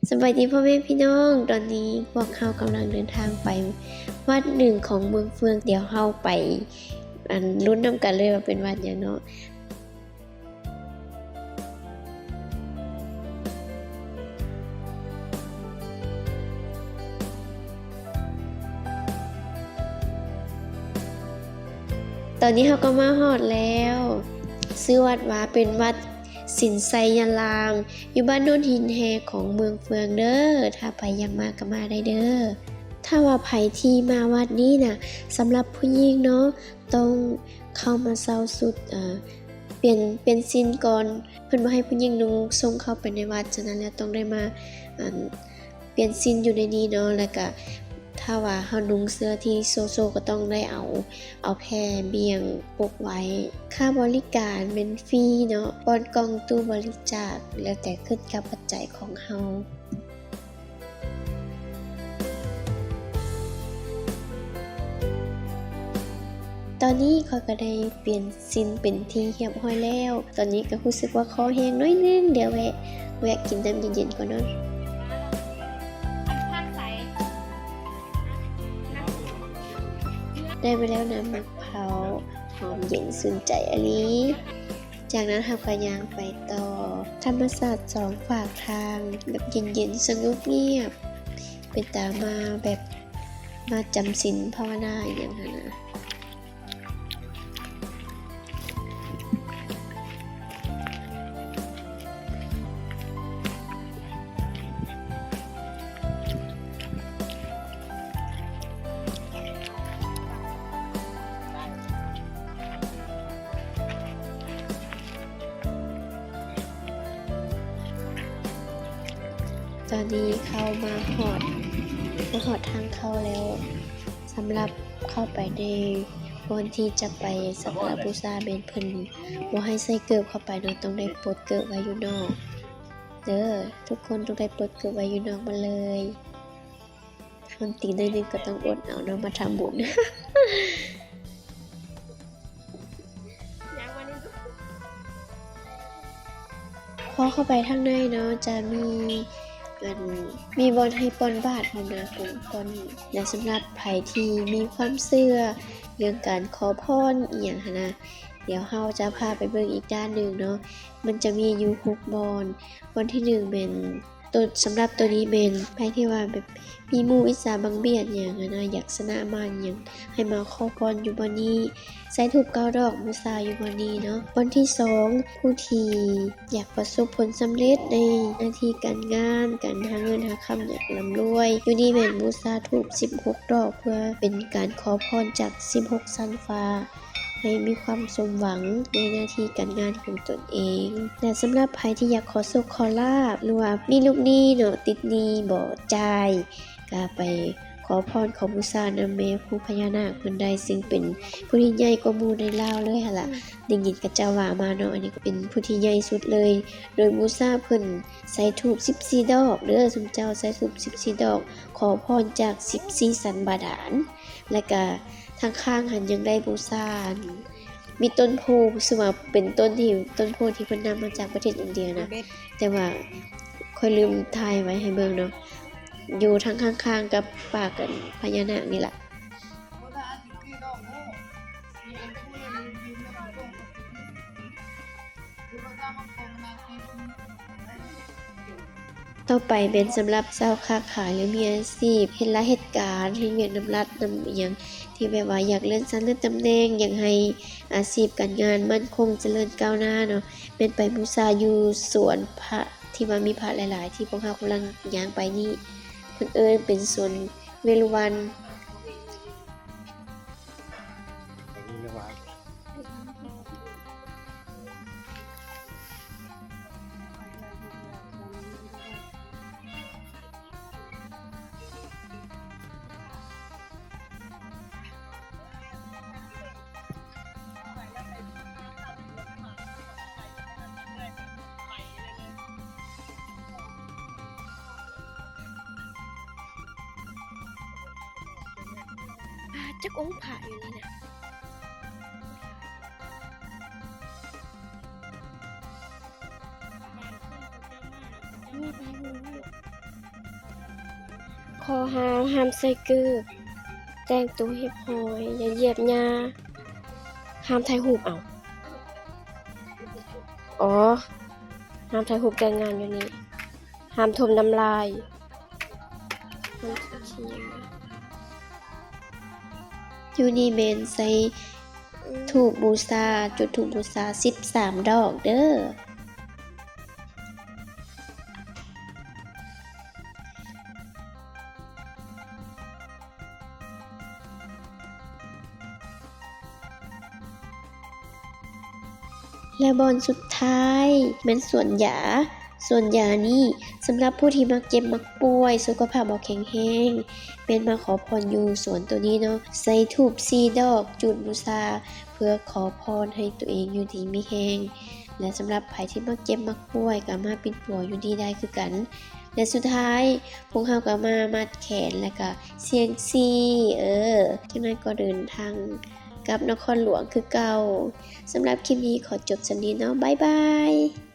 ສະບາຍດີພໍ່ແມ່ພີ່ນ້ອງ, ຕອນນີ້ພວກເຮົາກຳລັງເດີນທາງໄປວັດໜຶ່ງຂອງເມືອງເຟືອງ. ດຽວເຮົາໄປ ອັນ ລຸ້ນນຳກັນເລີຍວ່າເປັນວັດຫຍັງເນາະ. ຕອນນີ້ເຮົາກໍມາຮອດແລ້ວ, ຊື່ວັດວ່າເປັນວັດສິນໄຊຍາລາມ ຢູ່ບ້ານໂນນຫີນແຮຂອງເມືອງເຟືອງເດີ. ຖ້າໃຜຢາກມາກໍມາໄດ້ເດີ. ຖ້າວ່າໃຜທີ່ມາວັດນີ້ນະ, ສຳລັບຜູ້ຍິງເນາະ, ຕ້ອງເຂົ້າມາເຊົ່າຊຸດ ເອີ ປ່ຽນ ປ່ຽນສິ້ນກ່ອນ. ເພິ່ນບໍ່ໃຫ້ຜູ້ຍິງນຸ່ງສົ້ງເຂົ້າໄປໃນວັດ, ສະນັ້ນແລ້ວຕ້ອງໄດ້ມາ ອັນ ປ່ຽນສິ້ນຢູ່ໃນນີ້ເນາະ. ແລ້ວກະຖ້າວ່າເຮົານຸ່ງເສື້ອທີ່ໂຊໆ ກໍຕ້ອງໄດ້ເອົາ ເອົາແຜ່ບ່ຽງປົກໄວ້. ຄ່າບໍລິການແມ່ນຟຣີເນາະ, ປ່ອນກ່ອງຕູ້ບໍລິຈາກ ແລ້ວແຕ່ຂຶ້ນກັບປັດໄຈຂອງເຮົາ. ຕອນນີ້ຂ້ອຍກໍໄດ້ປ່ຽນສິ້ນເປັນທີ່ຮຽບຮ້ອຍແລ້ວ. ຕອນນີ້ກໍຮູ້ສຶກວ່າຄໍແຫ້ງໜ້ອຍໜຶ່ງ, ດຽວແວະ ແວະກິນນ້ຳເຢັນໆກ່ອນເນາະ. ໄດ້ມາແລ້ວນ້ຳໝາກເຜົາ ຫອມເຢັນຊື່ນໃຈອີ່ຫຼີ. ຈາກນັ້ນເຮົາກໍຍ່າງໄປຕໍ່. ທຳມະຊາດສອງຟາກທາງ ແບບເຢັນໆ ສະຫງົບງຽບ, ເປັນຕາມາແບບມາຈຳສິນພາວະນາອີ່ຫຍັງຫັ້ນນະ. ຕອນນີ້ເຂົ້າມາຮອດ ມາຮອດທາງເຂົ້າແລ້ວ. ສຳລັບເຂົ້າໄປໃນບ່ອນທີ່ຈະໄປສັກກາລະບູຊາ ແມ່ນເພິ່ນບໍ່ໃຫ້ໃສ່ເກີບເຂົ້າໄປເນາະ, ຕ້ອງໄດ້ປົດເກີບໄວ້ຢູ່ນອກເດີ. ທຸກຄົນຕ້ອງໄດ້ປົດເກີບໄວ້ຢູ່ນອກໝົດເລີຍ. ມັນຕີໜ້ອຍໜຶ່ງກໍຕ້ອງອົດເອົາເນາະ ມາທຳບຸນ. ພໍເຂົ້າໄປທາງໃນເນາະ ຈະມີ ອັນ ມີບ່ອນໃຫ້ປ່ອນບາດພ້ອມນະ ເປັນບ່ອນ. ແລະ ສຳລັບໃຜທີ່ມີຄວາມເຊື່ອເລື່ອງການຂໍພອນອີ່ຫຍັງຫັ້ນນະ, ດຽວເຮົາຈະພາໄປເບິ່ງອີກດ້ານໜຶ່ງເນາະ. ມັນຈະມີຢູ່ຫົກບ່ອນ. ບ່ອນທີໜຶ່ງແມ່ນ ໂຕ ສຳລັບໂຕນີ້ແມ່ນໃຜທີ່ວ່າແບບມີໝູ່ອິດສາບັງບຽດຫຍັງຫັ້ນນະ, ຢາກຊະນະມານຫຍັງ, ໃຫ້ມາຂໍພອນຢູ່ບ່ອນນີ້, ໃສ່ທູບເກົ້າດອກບູຊາຢູ່ບ່ອນນີ້ເນາະ. ບ່ອນທີສອງ ຜູ້ທີ່ຢາກປະສົບຜົນສຳເລັດໃນໜ້າທີ່ການງານ, ການຫາເງິນຫາຄຳ, ຢາກລ່ຳລວຍ, ຢູ່ນີ້ແມ່ນບູຊາທູບສິບຫົກດອກ ເພື່ອເປັນການຂໍພອນຈາກສິບຫົກຊັ້ນຟ້າ ໃຫ້ມີຄວາມສົມຫວັງໃນໜ້າທີ່ການງານຂອງຕົນເອງ. ແລະ ສຳລັບໃຜທີ່ຢາກຂໍໂຊກຂໍລາບ ຫຼືວ່າມີລູກໜີ້ເນາະ, ຕິດໜີ້ບໍ່ຈ່າຍ, ກະໄປຂໍພອນຂໍບູຊານຳແມ່ພູພະຍານາກເພິ່ນໄດ້, ຊຶ່ງເປັນຜູ້ທີ່ໃຫຍ່ກວ່າໝູ່ໃນລາວເລີຍຫັ້ນລະ. ໄດ້ຍິນເຂົາເຈົ້າວ່າມາເນາະ, ອັນນີ້ກໍເປັນຜູ້ທີ່ໃຫຍ່ສຸດເລີຍ. ໂດຍບູຊາເພິ່ນໃສ່ທູບສິບສີ່ດອກເດີ, ຊຸມເຈົ້າໃສ່ທູບສິບສີ່ດອກ, ຂໍພອນຈາກສິບສີ່ສັນບາດານ. ແລະກະທາງຂ້າງຫັ້ນຍັງໄດ້ບູຊາ ມີຕົ້ນໂພ, ເຊິ່ງວ່າເປັນຕົ້ນທີ່ ຕົ້ນໂພທີ່ເພິ່ນນຳມາຈາກປະເທດອິນເດຍນະ, ແຕ່ວ່າຂ້ອຍລືມຖ່າຍໄວ້ໃຫ້ເບິ່ງເນາະ, ຢູ່ທາງຂ້າງໆກັບປາກ ອັນ ພະຍານາກນີ້ລະ. ຕໍ່ໄປແມ່ນສຳລັບຊາວຄ້າຂາຍ ຫຼື ມີອາຊີບເຮັດລາເຮັດການ, ເຮັດວຽກນຳລັດນຳອີ່ຫຍັງ ທີ່ແບບວ່າຢາກເລື່ອນຊັ້ນເລື່ອນຕຳແໜ່ງ, ຢາກໃຫ້ອາຊີບການງານໝັ້ນຄົງຈະເລີນກ້າວໜ້າເນາະ, ແມ່ນໄປບູຊາຢູ່ສວນພະ ທີ່ວ່າມີພະຫຼາຍໆ ທີ່ພວກເຮົາກຳລັງຍ່າງໄປນີ້, ເພິ່ນເອີ້ນເປັນສວນເວລຸວັນ. ປາດ ຈັກອົງພະຢູ່ນີ້ນະ. ມີໄປເບິ່ງເລີຍ. ຂໍ້ຫ້າມ ຫ້າມໃສ່ເກີບ, ແຕ່ງໂຕຮຽບຮ້ອຍ, ຢ່າຢຽບຫຍ້າ, ຫ້າມຖ່າຍຮູບ. ເອົ້າ ອໍ ຫ້າມຖ່າຍຮູບແຕ່ງງານຢູ່ນີ້, ຫ້າມຖົມນ້ຳລາຍ. ຢູ່ນີ້ແມ່ນໃສ່ທູບບູຊາ, ຈຸດທູບບູຊາສິບສາມດອກເດີ້. ແລະ ບ່ອນສຸດທ້າຍແມ່ນສວນຢາ. ສວນຢານີ້ສຳລັບຜູ້ທີ່ມັກເຈັບມັກປ່ວຍ, ສຸຂະພາບບໍ່ແຂງແຮງ, ແມ່ນມາຂໍພອນຢູ່ສວນໂຕນີ້ເນາະ. ໃສ່ທູບສີ່ດອກ, ຈຸດບູຊາ ເພື່ອຂໍພອນໃຫ້ໂຕເອງຢູ່ດີມີແຮງ. ແລະ ສຳລັບໃຜທີ່ມັກເຈັບມັກປ່ວຍ ກໍມາປິ່ນປົວຢູ່ນີ້ໄດ້ຄືກັນ. ແລະ ສຸດທ້າຍ ພວກເຮົາກໍມາມັດແຂນ ແລ້ວກໍສ່ຽງຊີ, ເອີ ຈາກນັ້ນກໍເດີນທາງກັບນະຄອນຫຼວງຄືເກົ່າ. ສຳລັບຄລິບນີ້ຂໍຈົບສ່ຳນີ້ເນາະ, ບາຍບາຍ.